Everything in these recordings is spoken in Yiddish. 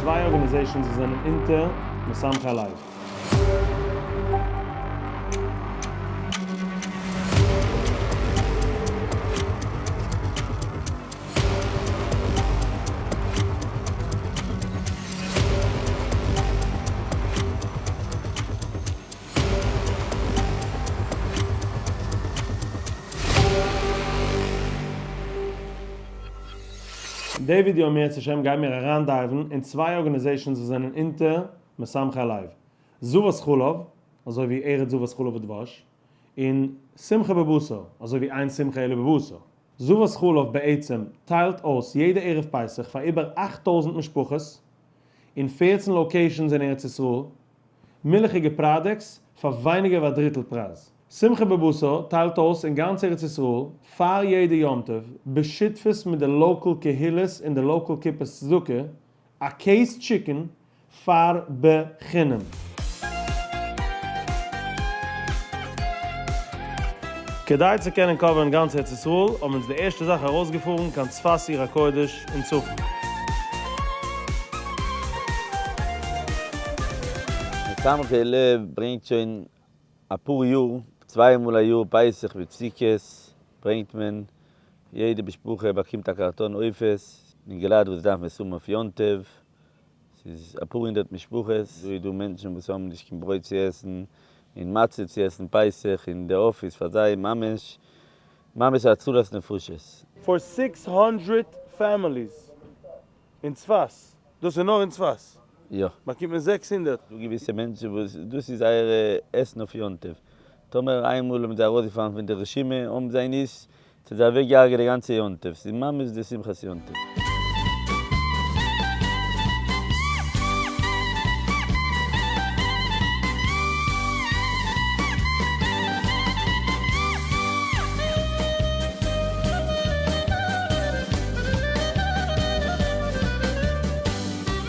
צוויי organizations וואס זענען אונטער משמחי לב. אין די ווידיאו אם ירצה השם גייען מיר אריין dive ן אין צוויי organizations וואס זענען אונטער משמחי לב, זבת חלב, אזוי ווי ארץ זבת חלב ודבש, און שמחה בבשר, אזוי ווי אין שמחה אלא בבשר. זבת חלב בעצם טיילט אויס יעדע ערב פסח פאר איבער 8000 משפחות אין 14 locations אין ארץ ישראל מילכיגע products פאר ווייניגער ווי א דריטל פרייז. שמחה בבשר טיילט אויס אין גאנץ ארץ ישראל פאר יעדע יום טוב בשותפות מיט די local קהילות און די local קופת צדקה א case chicken פאר בחינם. כדי צו קענען cover ן גאנץ ארץ ישראל האבן אונז די ערשטע זאך ארויסגעפארן קיין צפת עיר הקודש אין צפון. משמחי לב ברענגט שוין אפאר יאר, צוויי מאל א יאר פסח מיט סוכות ברענגט מען, יעדע משפחה באקומט א קארטאן עופות, אינגעלייט וואס דארפן עס האבן אויף יום טוב, ס'איז אפאר הונדערט משפחות, דא איז דא מענטשן וואס האבן נישט קיין ברויט צו עסן, און מצה צו עסן פסח, און די עוף איז פאר זיי ממש ממש א הצלת נפשות. For 600 families אין צפת, דאס איז נאר אין צפת? יא. באקומט מען 600. דא געוויסע מענטשן וואס דאס איז זייער עסן אויף יום טוב, טאמער איינמאל האבן זיי ארויסגעפאלן פון די רשימה האבן זיי נישט, ס'איז זיי אוועק געהארגעט די גאנצע יום טוב, ס'איז ממש די שמחת יום טוב.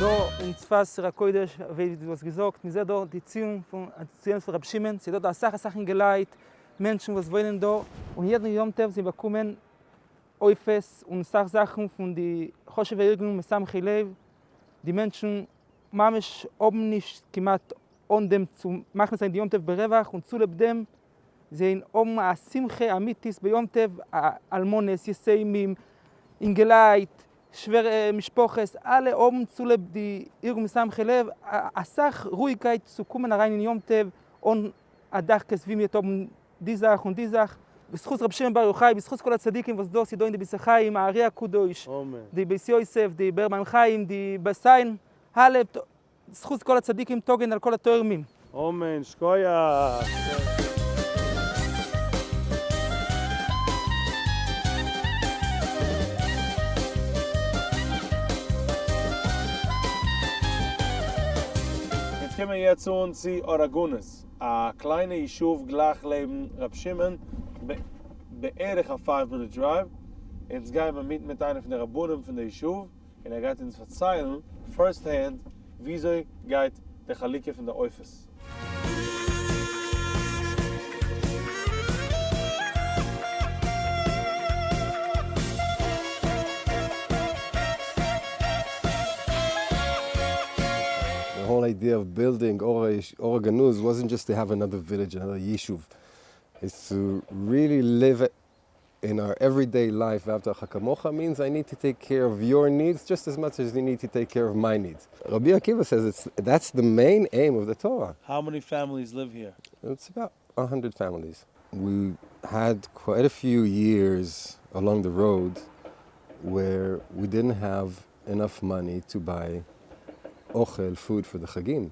דא אין צפת עיר הקודש, ווי דו האסט געזאגט, מ'זעט דא די ציון פון ציון פון רבי שמעון, ס'איז דא אסאך אסאך אינגעלייט, מענטשן וואס וואוינען דא, און יעדן יום טוב זיי באקומען עופות און סאך זאכן פון די חשוב'ע ארגון משמחי לב, די מענטשן ממש האבן נישט כמעט אן דעם צו מכניס זיין די יום טוב ברווח, און צולב דעם זיי האבן א שמחה אמיתית ביום טוב, אלמנות, יתומים, אינגעלייט, שווערע משפחות, אלע האבן צולב די ארגון משמחי לב אסאך רואיגקייט צו קומען אריין אין יום טוב אן א דחקות ווי מיר האבן די זאך און די זאך, בזכות רבי שמעון בר יוחאי, בזכות כל הצדיקים וואס דאס איז דא אין די בית החיים, הארי הקדוש, די בית יוסף, די באר מים חיים, די בית עין, אלע, זכות כל הצדיקים תגן על כל התורמים. אמן, שקויעך! אונז קומען יעצט אן צו אור הגנוז. א קליינע ישוב גלייך לעבן ר' שמעון, בערך א five minute drive, אונז גייען מיר meet ן מיט איינער פון די רבנים פון די ישוב, און ער גייט אונז פארציילן first hand וויאזוי גייט די חלוקה פון די עופות. The whole idea of building אור הגנוז wasn't just to have another village, another yishuv, it's to really live in our everyday life ואהבת לרעך כמוך means I need to take care of your needs just as much as you need to take care of my needs. Rabbi Akiva says it's, that's the main aim of the Torah. How many families live here? It's about 100 families. We had quite a few years along the road where we didn't have enough money to buy ochel, food for the chagim.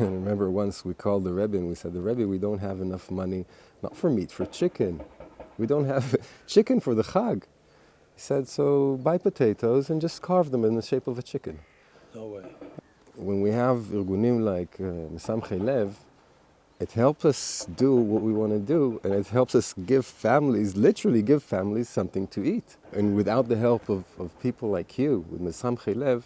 I remember once we called the Rebbe and we said, the Rebbe, we don't have enough money, not for meat, for chicken. We don't have chicken for the chag. He said, so buy potatoes and just carve them in the shape of a chicken. No way. When we have irgunim like Mesamchei Lev, it helps us do what we want to do, and it helps us give families, literally give families something to eat. And without the help of, of people like you, with Mesamchei Lev,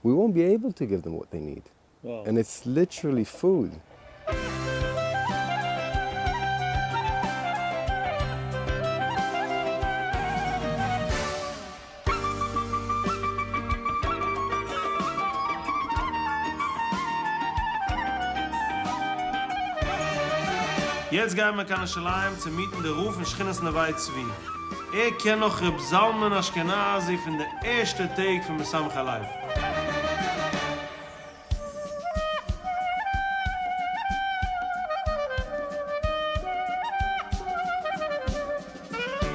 we won't be able to give them what they need. Wow. And it's literally food. יעצט גייען מיר קיין ירושלים צו meet ן די רב פון שכונת נווה צבי. ער קען נאך ר' זלמן אשכנזי פון די ערשטע טעג פון משמחי לב.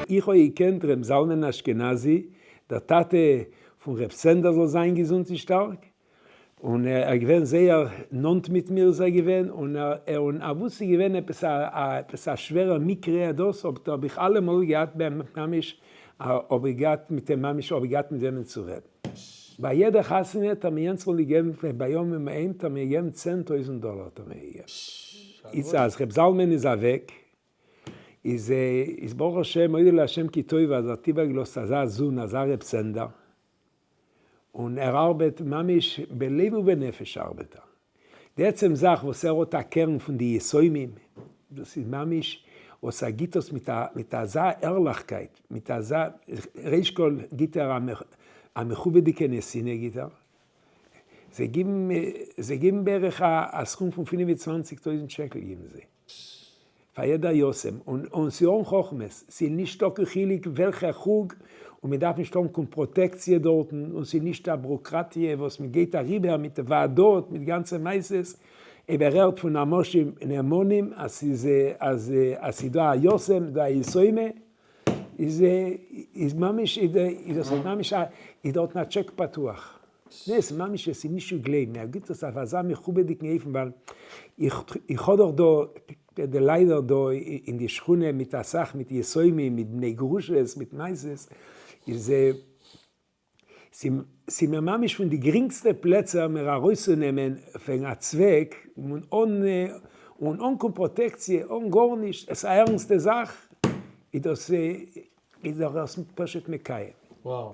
איך האב געקענט ר' זלמן אשכנזי, דער טאטע פון ר' סענדער זאל זיין געזונט און שטארק, און ער איז געווען זייער נאנט מיט מיר איז ער געווען, און ער און אוואו ס'איז געווען עפעס א עפעס א שווערע מקרה דאס האב האב איך אלעמאל געהאט ממש האב איך געהאט מיט אים ממש האב איך געהאט מיט וועמען צו רעדן. ביי יעדע חתונה האט ער מיר יענץ מאל געגעבן ביום יומיים האט ער מיר געגעבן 10,000 דאלער האט ער מיר געגעבן. איצט אז ר' זלמן איז אוועק איז איז ברוך השם מודה להשם כי טוב אז ער האט איבערגעלאזט אזא זון אזא ר' סענדער, און ער ארבעט ממש בלב ובנפש ארבעט ער. די עצם זאך וואס ער האט א קרן פון די יתומים, דאס איז ממש וואס ער גיבט עס מיט א מיט אזא ערליכקייט, מיט אזא, ראשית כל גיבט ער א מכובד'יגע נתינה גיבט ער, זיי גיבן זיי גיבן בערך א סכום פון 25 טויזנט שקל גיבן זיי. פאר יעדער יתום, און און ס'איז אן חכמות, ס'איז נישטא קיין חילוק וועלכע חוג, און מען דארף נישט האבן קיין פראטעקציע דארטן, און ס'איז נישט א בורוקראטיע וואס מען גייט אריבער מיט ועדות מיט גאנצע מעשות, אויב ער הערט פון אנשים נאמנים אז ס'איז אז אז ס'איז דא א יתום דא א יתומה, איז איז ממש איז דאס ממש א איז דארטן א טשעק פתוח. נע, ס'איז ממש עס איז נישט צו גלייבן, ער גיבט עס אויף אזא מכובד'יגן אופן ווייל איך איך האב דאך דא די ליידער דא אין די שכונה מיט אסאך מיט יתומים מיט בני גרושות מיט מעשות איז ס'איז מיר ממש פון די גרינגסטע פלעצער מיר ארויסצונעמען וועגן א צוועק און אן און אן קיין פראטעקציע אן גארנישט עס איז א ערנסטע זאך איז דאס איז דאך דאס פשוט מקיים.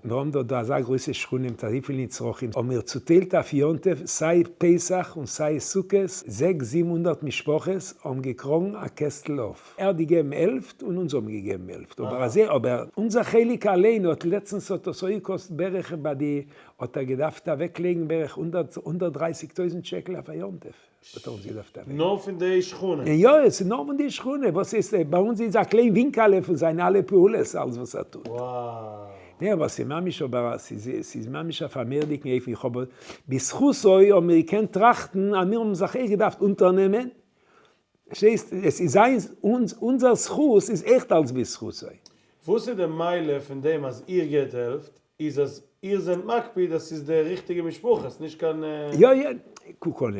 מיר האבן דארט דא אזא גרויסע שכונה מיט אזויפיל נצרכים, האבן מיר צוטיילט אויף יום טוב סיי פסח און סיי סוכות, זעקס זיבן הונדערט משפחות האבן געקראגן א קעסטל עוף. ער האט געגעבן העלפט און אונז האבן געגעבן העלפט, אבער אזוי אבער אונזער חלק אליין האט לעצטנס האט עס אויגעקאסט בערך ביי די האט ער געדארפט אוועק לייגן בערך הונדערט הונדערט דרייסיג טויזנט שקל אויף א יום טוב. האט ער אונז געדארפט אוועק. נאר פון די שכונה? יא, עס איז נאר פון די שכונה, וואס איז, ביי אונז איז א קליין ווינקעלע פון זיינע אלע פעולות, אלס וואס ער טוט. ניין אבער ס'איז ממש אבער ס'איז ממש אויף א מורא'דיגן אופן, איך האב בזכותו האבן מיר געקענט טראכטן אז מיר האבן זיך אויך געדארפט אונטערנעמען, פארשטייסט, עס איז זיינס, אונזער זכות איז עכט אלס בזכותו. וואס איז די מעלה פון דעם אז איר געבט העלפט, איז אז איר זענט מקפיד אז ס'איז די ריכטיגע משפחות, נישט קיין. יא יא, קוק אן,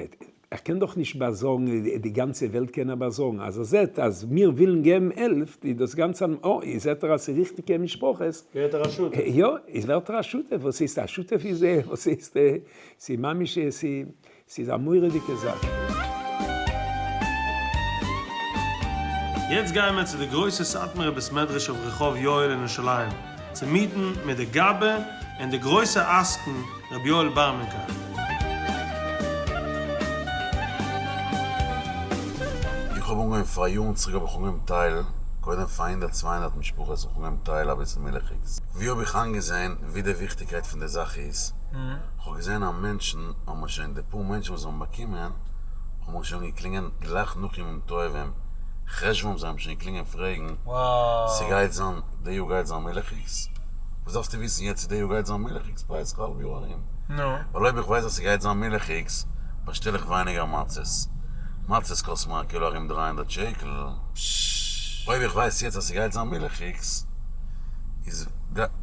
ער קען דאך נישט באזארגן, די גאנצע וועלט קען ער באזארגן, אז ער זעט אז מיר ווילן געבן העלפט, איז דאס גאנץ א, אה, זעט ער אז ס'איז ריכטיגע משפחות. ווערט ער א שותף. יא, איז ווערט ער א שותף, וואס הייסט א שותף איז, וואס הייסט, ס'איז ממש, ס'איז א מורא'דיגע זאך. יעצט גייען מיר צו די גרויסע סאטמארע בית מדרש אויף רחוב יואל אין ירושלים צו meet ן מיט די גבאי און די גרויסע עסקן ר' יואל בארמינקא. איך האב אנגעהויבן פאר יארן צוריק האב איך אנגעהויבן טיילן קודם פאר הונדערט צוויי הונדערט משפחות האב איך אנגעהויבן טיילן אביסל מילכיגס ווי האב איך איינגעזעהן ווי די וויכטיגקייט פון די זאך איז כ'האב געזען אז מענטשן האבן שוין, די פאר מענטשן וואס האבן באקומען, האבן שוין געקלינגען גלייך נאך ימים טובים, חשוון זיי האבן שוין געקלינגען פרעגן, ס'גייט זיין, די יאר גייט זיין מילכיגס? וואס דארפסטו וויסן יעצט צו די יאר גייט זיין מילכיגס פסח א האלב יאר ארום? ווייל אויב איך ווייס אז ס'גייט זיין מילכיגס, באשטעל איך ווייניגער מצות, מצות קאסט מיר א קילא ארום 300 שקל, אויב איך ווייס יעצט אז ס'גייט זיין מילכיגס, איז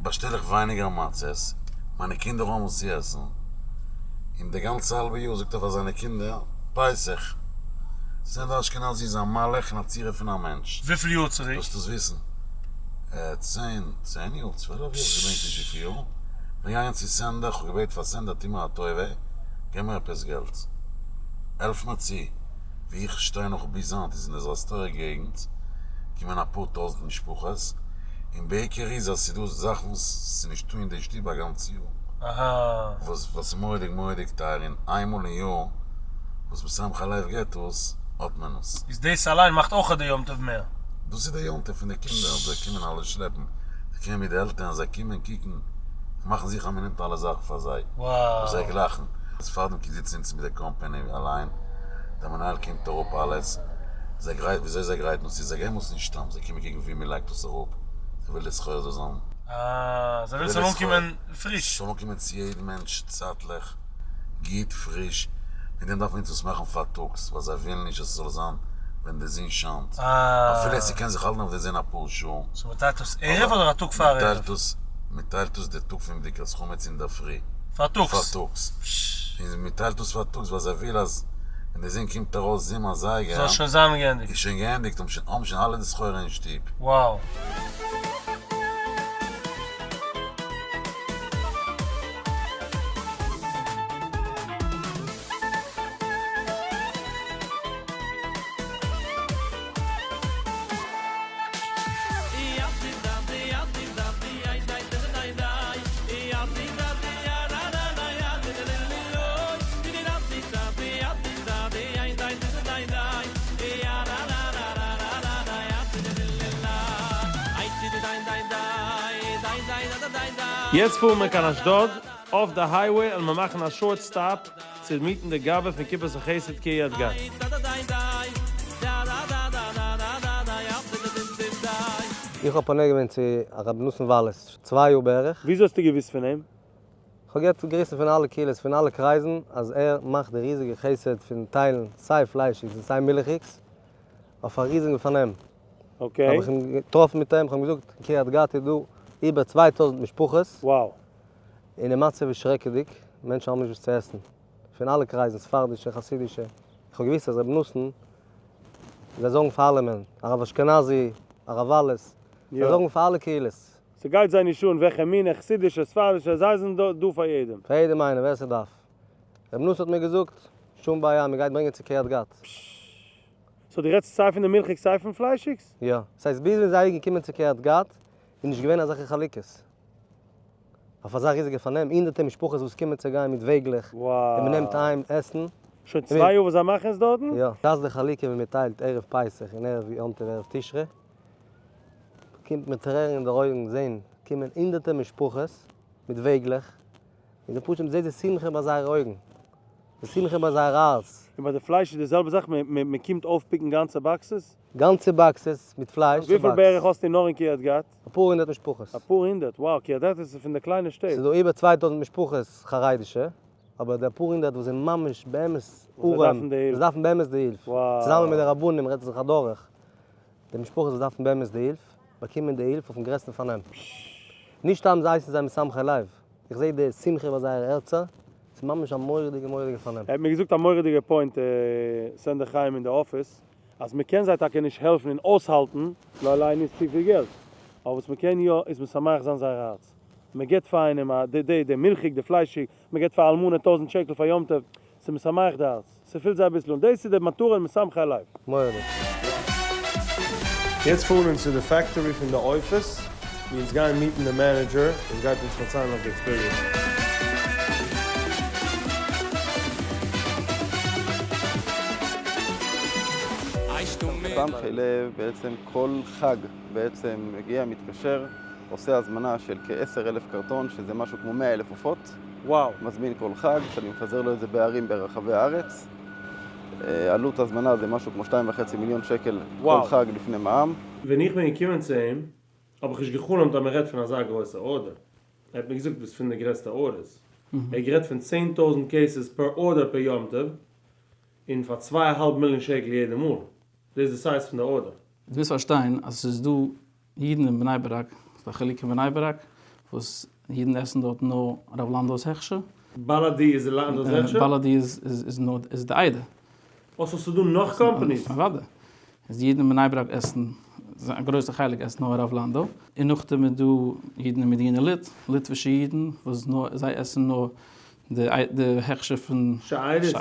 באשטעל איך ווייניגער מצות, מיינע קינדער האבן וואס צו עסן, און די גאנצע האלבע יאר זאגט ער פאר זיינע קינדער, פסח, סענדער אשכנזי איז א מלאך און א צורה פון א מענטש. וויפיל יאר צוריק? זאלסט עס וויסן. צען, צען יאר, 12 יאר, איך געדענק נישט וויפיל יאר, כ'בין געגאנגען צו סענדער, כ'האב געבעט פאר סענדער טו מיר א טובה, געב מיר עפעס געלט, העלף מיר צו, ווי איך שטיי נאך ביז היינט איז אין די זאסטערע געגנט, קומען אפאר טויזנט משפחות, און בעיקר איז אז ס'דא זאכן וואס ס'נישטא אין די שטוב א גאנץ יאר, וואס וואס איז מורא'דיג מורא'דיג טייער און איינמאל אין יאר וואס משמחי לב געט עס, האט מען עס. איז דאס אליין מאכט אויך די יום טוב מער? דאס איז די יום טוב פון די קינדער, זיי קומען אלע שלעפן, זיי קומען מיט די עלטערן, זיי קומען קוקן, זיי מאכן זיכער אז מ'נעמט אלע זאכן פאר זיי, וואס זיי גלייכן. ספרדים זיצן אונז מיט די קאמפעני אליין, דער מנהל קומט אראפ אלעס. זיי גרייט וויאזוי זיי גרייטן עס צו, זיי געבן עס נישט סתם, זיי קומען קוקן ווי מען לייגט עס אראפ, זיי ווילן די סחורה זאל זיין. אה, זיי ווילן ס'זאל אנקומען פריש. ס'זאל אנקומען צו יעדן מענטש צייטליך, גוט, פריש, מיט דעם דארף מען עס מאכן פארטאגס, ווייל זיי ווילן נישט אז ס'זאל זיין ווען די זון שיינט, אפילו ס'קען זיך האלטן אויף די זון אפאר שעה. so מ'טיילט עס ערב אדער א טאג פאר ערב? מ'טיילט עס די טאג פון בדיקת חמץ אינדערפרי. פארטאגס? פארטאגס. און מ'טיילט עס פארטאגס ווייל זיי וויל אז ווען די זון קומט ארויס זיבן אזייגער. זאל שוין זיין געענדיגט. איז שוין געענדיגט האבן שוין אלע די סחורה אין שטוב. Wow. יעצט פארן מיר קיין אשדוד, אויף די highway וועלן מיר מאכן א short stop צו meet ן די גבאי פון קופת החסד קרית גת. איך האב פונה געווען צו הרב נתן וואלעס צוויי יאר בערך. וויאזוי האסטו געוואוסט פון אים? כ'האב געהערט גריסן פון אלע קהילות פון אלע קרייזן אז ער מאכט די ריזיגע חסד פון טיילן סיי פליישיגס און סיי מילכיגס אויף א ריזיגן פארנעם. okay. האב איך אים געטראפן מיט אים, כ'האב אים געזאגט אין קרית גת איז דא איבער 2000 משפחות. Wow. און די מצב איז שרעקעדיג, מענטשן האבן נישט וואס צו עסן, פון אלע קרייזן, ספרדישע, חסידישע, איך האב געוואוסט אז רבי נתן, זיי זאגן פאר אלעמען, הרב אשכנזי, הרב וואלעס, זיי זאגן פאר אלע קהילות. ס'גייט זיי נישט אן וועלכע מינע, חסידישע, ספרדישע, זיי זענען דא פאר יעדעם. פאר יעדעם איינעם, ווער ס'דארף. רבי נתן האט מיר געזאגט, שום בעיה, מ'גייט ברענגען צו קרית גת. פששש. so דו רעדסט סיי פון די מילכיג סיי פון פליישיגס? יא. ס'הייסט ביז ווען זיי געקומען צו קרית גת איז נישט געווען אזעלכע חלוקות. אויף אזא ריזיגע פארנעם, הונדערטער משפחות וואס קומען צו גיין מיט וועגלעך, און מ'נעמט אהיים עסן. שוין צוויי יאר וואס זיי מאכן עס דארטן? יא. דאס די חלוקה ווען מ'טיילט ערב פסח און ערב יום טוב ערב תשרי, קומט מיט טרערן אין די אויגן זען קומען הונדערטער משפחות מיט וועגלעך, און די פשוט מ'זעט די שמחה ביי זייערע אויגן, די שמחה ביי זייער הארץ. און ביי די פלייש איז די זעלבע זאך, מ'קומט אויפ pick ן גאנצע boxes? גאנצע boxes מיט פלייש צו וויפיל box. בערך האסטו נאר אין קרית גת? אפאר הונדערט משפחות. אפאר הונדערט? Wow, קרית גת איז פון די קליינע שטעט. ס'איז דא איבער 2000 משפחות חרדישע, אבער די אפאר הונדערט וואס זענען ממש באמת ארעם, וואס דארפן באמת די הילף, צוזאמען מיט די רבנים רעדט זיך אדורך, די משפחות וואס דארפן באמת די הילף, באקומען די הילף אויפן גרעסטן פארנעם. נישט סתם זיי הייסן זיי משמחי לב, איך זעה די שמחה ביי זייערע הערצער, ס'איז ממש א מורא'דיגע מורא'דיגע פארנעם. ער האט מיר געזאגט א מורא'דיגע point סענדער חיים אין די אפיס, אז מ'קען זיי טאקע נישט העלפן און אויסהאלטן, לא עלינו איז צופיל געלט, אבער וואס מ'קען יא איז משמח זיין זייער הארץ, מ'געט פאר איינעם א די די די מילכיג די פליישיג, מ'געט פאר אלמנה טויזנט שקל פאר יום טוב, ס'משמח די הארץ, ס'פילט זיי אביסל אן, דאס איז די מטרה אין משמחי לב. מורא'דיג. יעצט פארן אונז צו די factory פון די עופות, ווי אונז גייען meet ן די manager וואס גייט אונז פארציילן אויף די experience. משמחי לב בעצם כל חג בעצם מגיע, מתקשר, עושה הזמנה של כ-10,000 קרטון, שזה משהו כמו 100,000 עופות. וואו. מזמין כל חג, שאני מפזר לו את זה בערים ברחבי הארץ. עלות הזמנה זה משהו כמו 2.5 מיליון שקל כל חג לפני מע"מ. ווען איך בין געקומען צו אים, האב איך נישט גע'חלומ'ט אז מען רעדט פון אזא גרויסע order. ער האט מיר געזאגט ביסט פון די גרעסטע orders. ער האט גערעדט פון 10,000 cases per order per יום טוב, און פאר צוויי א האלב מיליאן שקל יעדע מאל. דאס איז די size פון די order. דו מוזט פארשטיין אז עס איז דא אידן אין בני ברק, ס'איז דא א חילוק אין בני ברק וואס אידן עסן דארט נאר הרב לאנדאו'ס הכשר. בלעדי איז לאנדאו'ס הכשר? בלעדי איז נאר איז די עדה. אה so ס'איז דא נאך companies? אוודאי. איז די אידן אין בני ברק עסן, א גרויסע חלק עסן נאר הרב לאנדא, און נאכדעם איז דא אידן אין מדינה ליט, ליטווישע אידן וואס נאר זיי עסן נאר די הכשר פון שארית,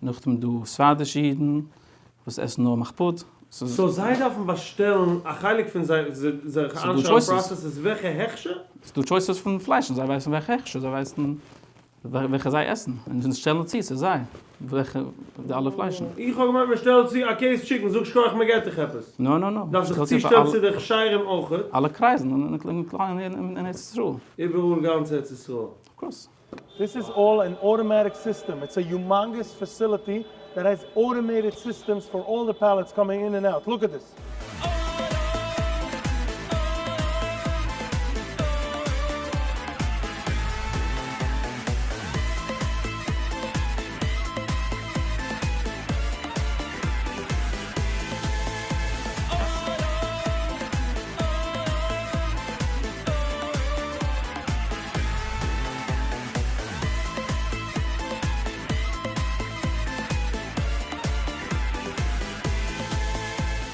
נאכדעם איז דא ספרדישע אידן וואס עסן נאר מחפוד. so זיי דארפן באשטעלן א חלק פון זייער איינשטעלן process איז וועלכע הכשר? ס'איז דא choices פון פלייש און זיי ווייסן וועלכע הכשר, זיי ווייסן וועלכע זיי עסן, און זיי שטעלן צו צו זיי וועלכע די אלע פליישן. איך האב געמיינט מען שטעלט צו א case chicken, זאג שכוח מען געט דיך עפעס. no no no. דארף זיך צושטעלן צו די הכשרים אויכעט. אלע קרייזן אין ארץ ישראל. איבעראל גאנץ ארץ ישראל. course. This is all an automatic system, it's a humongous facility that has automated systems for all the pallets coming in and out, look at this.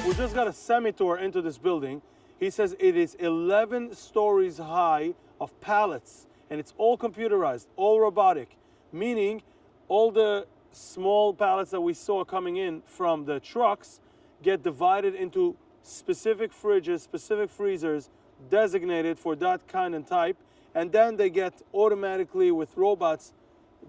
We just got a semi tour into this building. He says it is 11 stories high of pallets and it's all computerized, all robotic, meaning all the small pallets that we saw coming in from the trucks get divided into specific fridges, specific freezers designated for that kind and type, and then they get automatically with robots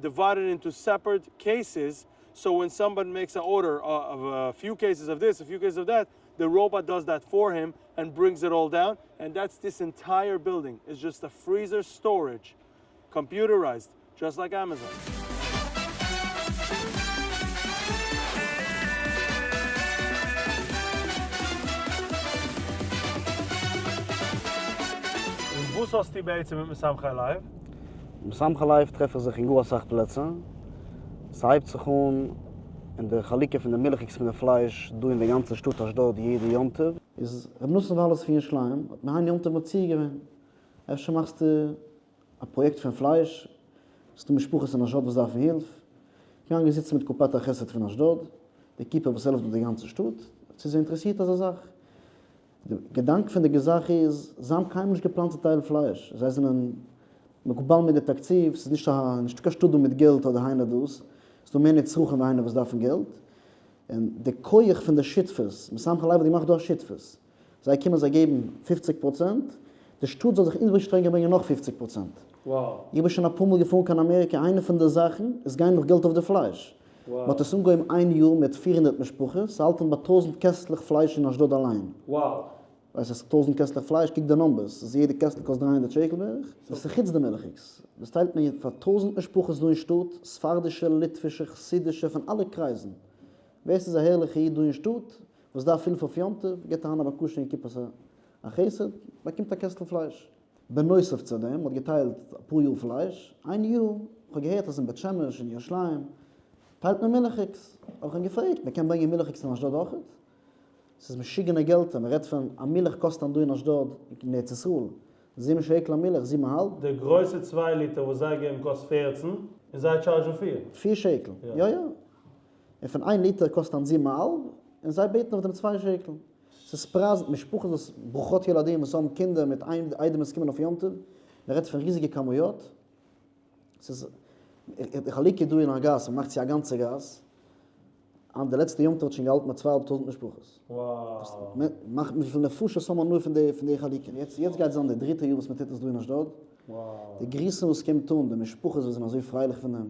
divided into separate cases. So when somebody makes an order of a few cases of this, a few cases of that, the robot does that for him and brings it all down. And that's this entire building. It's just a freezer storage, computerized, just like Amazon. און וואס האסטו בעצם מיט משמחי לב? משמחי לב טרעף איך זיך אין גאר אסאך פלעצער. ס'הייבט זיך אן אין די חלוקה פון די מילכיגס מיט די פלייש דא אין די גאנצע שטאט אשדוד יעדע יום טוב. איז רבי נתן וואלעס פון ירושלים האט מיר איין יום טוב מציע געווען, אפשר מאכסטו א פראיעקט פון פלייש, ס'דא משפחות אין אשדוד וואס דארפן הילף, געגאנגען זיצן מיט קופת החסד פון אשדוד, די קופה וואס העלפט דא די גאנצע שטאט, צו זיי אינטערעסירט אזא זאך. די געדאנק פון די זאך איז, זיי האבן קיינמאל נישט געפלאנט צו טיילן פלייש, זיי זענען מקובל מיט די תקציב, ס'איז נישט א נישטא קיין שטאט דא מיט געלט אדער היינו דאס, ס'איז דא מער נצרכים ווי היינו וואס דארפן געלט, און די כח פון די שותפות, משמחי לב האט געמאכט דא א שותפות, זיי קומען זיי געבן פופציג פראצענט, די שטאט זאל זיך אונטערשטרענגען ברענגען נאך פופציג פראצענט. איך בין שוין אפאר מאל געפארן קיין אמעריקע, איינע פון די זאכן איז גיין נאך געלט אויף די פלייש. מען האט עס אנגעהויבן איין יאר מיט 400 משפחות, ס'האלט היינט ביי טויזנט קעסטלעך פלייש אין אשדוד אליין. ווייסט אז טויזנט קעסטלעך פלייש, קוק די numbers, ס'איז יעדע קעסטל קאסט 300 שקל בערך, דאס איז חוץ די מילכיגס, דאס טיילט מען פאר טויזנט משפחות דא אין שטאט, ספרדישע, ליטווישע, חסידישע, פון אלע קרייזן. ווער ס'איז א הערליכע איד דא אין שטאט, וואס דארף הילף אויף יום טוב, גיבט אריין א בקשה אין קופת החסד, באקומט א קעסטל פלייש. בנוסף צו דעם, מ'האט געטיילט אפאר יאר פלייש, איין יאר, כ'האב געהערט אז אין בית שמש און ירושלים טיילט מען מילכיגס, האב איך אים געפרעגט, מ'קען ברענגען מילכיגס אין אשדוד אויכעט? ס'איז משוגענע געלטער, מ'רעדט פון א מילך קאסט היינט דא אין אשדוד, אין ארץ ישראל, זיבן שקל א מילך, זיבן א האלב. די גרויסע צוויי ליטער וואס זיי געבן קאסט 14, און זיי טשארדזשן פיר. פיר שקל, יא יא. און פון איין ליטער קאסט היינט זיבן א האלב, און זיי בעטן אויף דעם צוויי שקל. ס'איז פרייזן, משפחות וואס ברוכות ילדים וואס האבן קינדער מיט איידעמעס וואס קומען אויף יום טוב, מען רעדט פון ריזיגע כמויות, ס'איז די חלוקה דא אין א גאס, מען מאכט צו א גאנצע גאס, היינט די לעצטע יום טוב האט שוין געהאלטן ביי צוויי אהאלב טויזנט משפחות. מאכט וויפיל נפשות האבן הנאה פון די פון די חלוקה, יעצט יעצט גייט זיין די דריטע יאר וואס מען טוט עס דא אין אשדוד, די גריסן וואס קומט אן, די משפחות וואס זענען אזוי פרייליך פון דעם.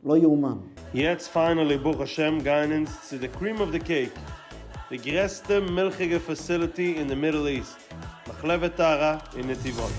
לא יאומן. יעצט finally ברוך השם גייען אונז צו די cream of the cake, די גרעסטע מילכיגע facility אין די Middle East, מחלבת טרה אין נתיבות.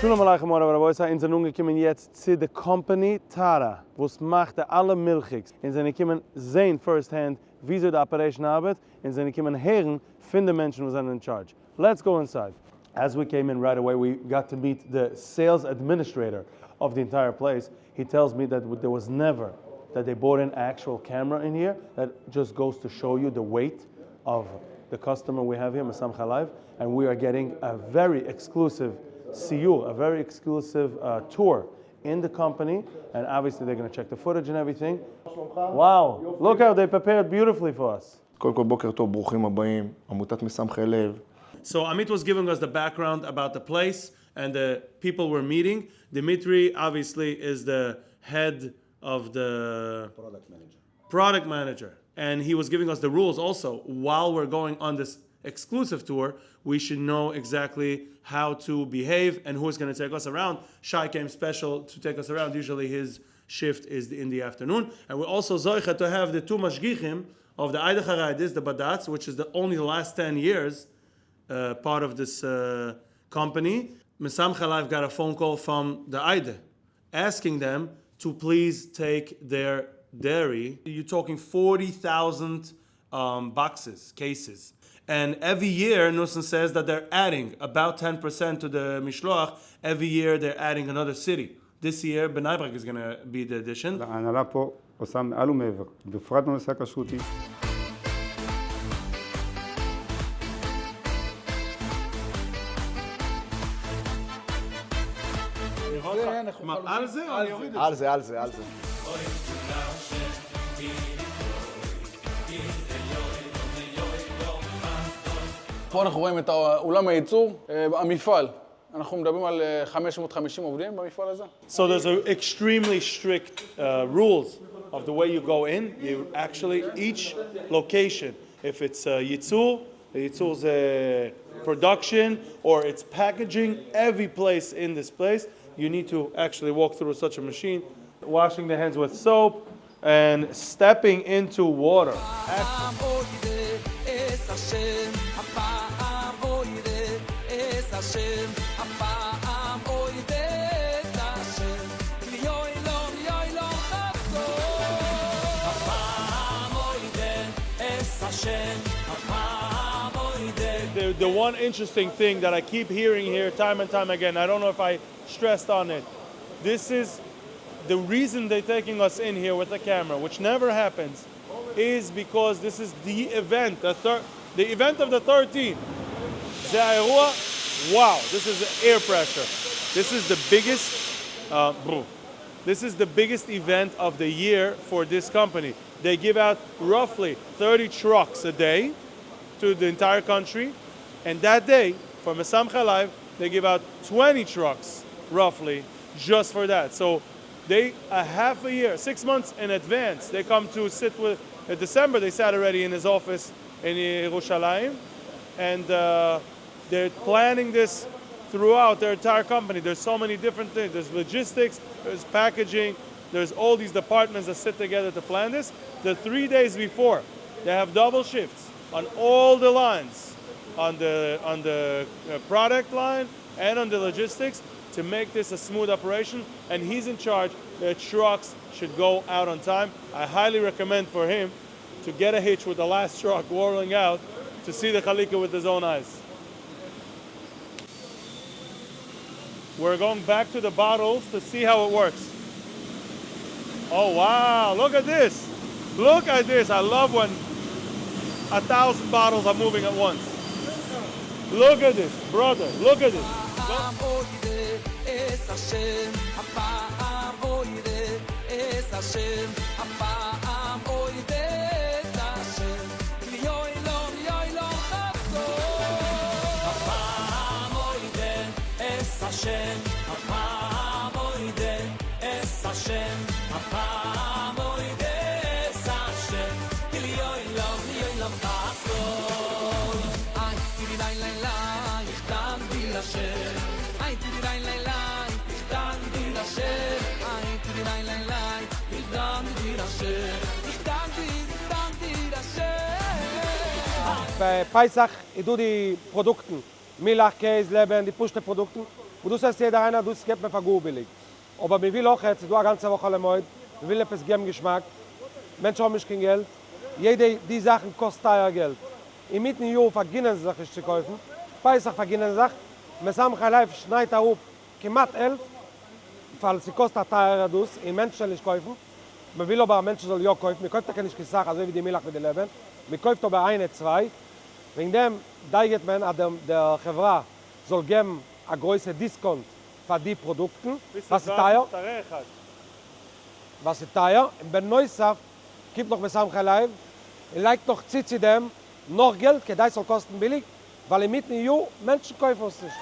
שלום עליכם מורי ורבותי, אונז זענען אנגעקומען יעצט צו די קאמפאני טרה וואס מאכט די אלע מילכיגס, אונז זענען געקומען זעהן first hand וויאזוי די operation ארבעט, אונז זענען געקומען הערן פון די מענטשן וואס זענען אין charge. Let's go inside. As we came in right away we got to meet the sales administrator of the entire place, he tells me that there was never that they bought an actual camera in here, that just goes to show you the weight of the customer we have here, משמחי לב, and we are getting a very exclusive סיור, a very exclusive tour in the company, and obviously they're gonna check the footage and everything. Wow, look how they prepared beautifully for us. קודם כל בוקר טוב, ברוכים הבאים, עמותת משמחי לב. So Amit was giving us the background about the place and the people we're meeting. Dimitri obviously is the head of the Product manager. Product manager. And he was giving us the rules also while we're going on this. exclusive tour, we should know exactly how to behave and who is gonna take us around. Shai came special to take us around, usually his shift is in the afternoon. And we're also zoicha to have the two mashgichim of the Aida Hareidis, the Badatz, which is the only last 10 years part of this company. Mesamchei Lev got a phone call from the Aida asking them to please take their dairy. You're talking 40,000 boxes, cases. And every year, Nussan says that they're adding about 10% to the mishloach. Every year they're adding another city. This year, Bnei Brak is gonna be the addition. ההנהלה פה עושה מעל ומעבר, בפרט בנושא הכשרותי. מה, על זה או אני אוריד את זה? על זה, על זה, על זה. פה אנחנו רואים את אולם הייצור, המפעל. אנחנו מדברים על 550 עובדים במפעל הזה. So there's a extremely strict rules of the way you go in. You actually, each location, if it's ייצור, ייצור זה production, or it's packaging, every place in this place, you need to actually walk through such a machine, washing the hands with soap and stepping into water. The one interesting thing that I keep hearing here time and time again, I don't know if I stressed on it, this is the reason they're taking us in here with a camera, which never happens, is because this is the event, the event of the 13. זה האירוע, wow, this is air pressure. This is the biggest, this is the biggest event of the year for this company. They give out roughly 30 trucks a day to the entire country. And that day, for Mesamchei Lev, they give out 20 trucks, roughly, just for that. So they, a half a year, 6 months in advance, they come to sit with, in December, they sat already in his office in Yerushalayim, and they're planning this throughout their entire company. There's so many different things. There's logistics, there's packaging, there's all these departments that sit together to plan this. The 3 days before, they have double shifts on all the lines, on the product line and on the logistics, to make this a smooth operation. And he's in charge. The trucks should go out on time. I highly recommend for him to get a hitch with the last truck whirling out to see the Chalika with his own eyes. We're going back to the bottles to see how it works. Oh wow, look at this. Look at this. I love when 1,000 bottles are moving at once. Look at this, brother, look at this. ביי פסח איז דא די פראדוקטן, מילך, קעז, לעבען, די פשוטע פראדוקטן, און דאס עסט יעדער איינער, דאס געבט מען פאר גאר ביליג. אבער מען וויל אויך, ס'איז דא א גאנצע וואך חול המועד, מען וויל עפעס געבן געשמאק, מענטשן האבן נישט קיין געלט, יעדע די זאכן קאסט טייער געלט, אינמיטן יאר פארגינען זיי זיך נישט צו קויפן, פסח פארגינען זיי זיך, משמחי לב שניידט אראפ כמעט העלפט, ווייל ס'קאסט א טייערער דאס און מענטשן וועלן נישט קויפן, מען וויל אבער אז מענטשן זאלן יא קויפן, מען קויפט טאקע נישט קיין סאך אזוי ווי די מילך מיט די לעבען, מען קויפט אבער איינע צוויי, וועגן דעם דייגעט מען אז דער חברה זאל געבן א גרויסע דיסקאונט פאר די פראדוקטן וואס איז טייער, וואס איז טייער, און בנוסף קומט נאך משמחי לב און לייגט נאך צו צו דעם נאך געלט כדי ס'זאל קאסטן ביליג, ווייל אינמיטן יאר מענטשן קויפן עס נישט.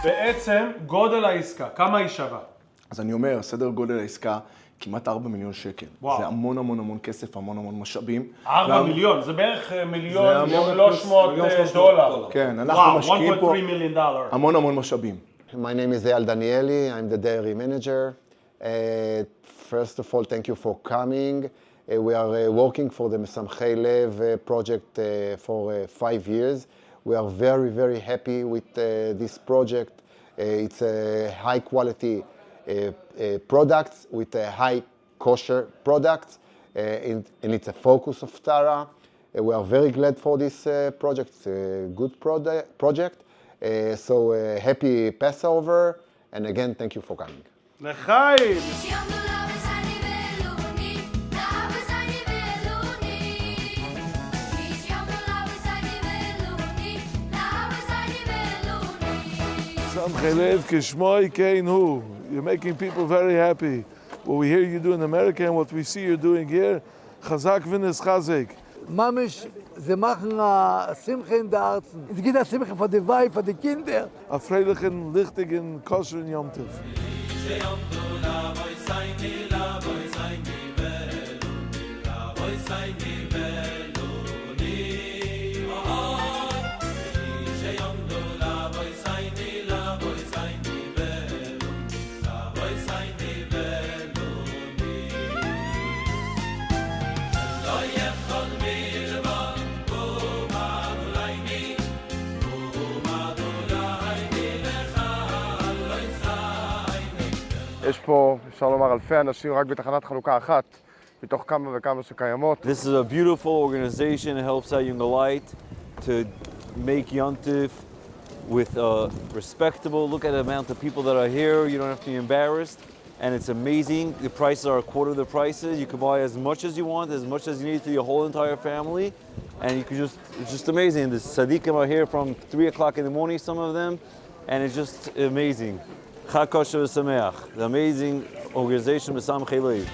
בעצם גודל העסקה, כמה היא שווה? אז אני אומר, סדר גודל העסקה כמעט 4 מיליון שקל. וואו. זה המון המון המון כסף, המון המון משאבים. 4 מיליון, זה בערך מיליון 300 דולר. כן, אנחנו משקיעים פה 1.3 מיליון דולר. המון המון משאבים. My name is Eyal Danieli, I'm the dairy manager. First of all, thank you for coming. We are working for the Mesamchei Lev project for 5 years. We are very, very happy with this project. It's a high quality products with a high kosher products, and it's a focus of Tara. We are very glad for this project. It's a good project. So happy Passover, and again, thank you for coming. לחיים! משמחי לב כשמו כן הוא. You're making people very happy. What we hear you do in America and what we see you're doing here, חזק ונתחזק. ממש, זיי מאכן א שמחה אין די הארצן. עס גיט א שמחה פאר די ווייב, פאר די קינדער. א פרייליכן, ליכטיגן, כשר'ן יום טוב. יש פה, אפשר לומר, אלפי אנשים רק בתחנת חלוקה אחת, מתוך כמה וכמה שקיימות. This is a beautiful organization that helps out יונגעלייט to make yontif with a respectable, look at the amount of people that are here, you don't have to be embarrassed, and it's amazing, the prices are a quarter of the prices, you can buy as much as you want, as much as you need for your whole entire family, and you can just, it's just amazing, the tzaddikim are here from 3 o'clock in the morning, some of them, and it's just amazing. חג כשר ושמח, the amazing organization משמחי לב.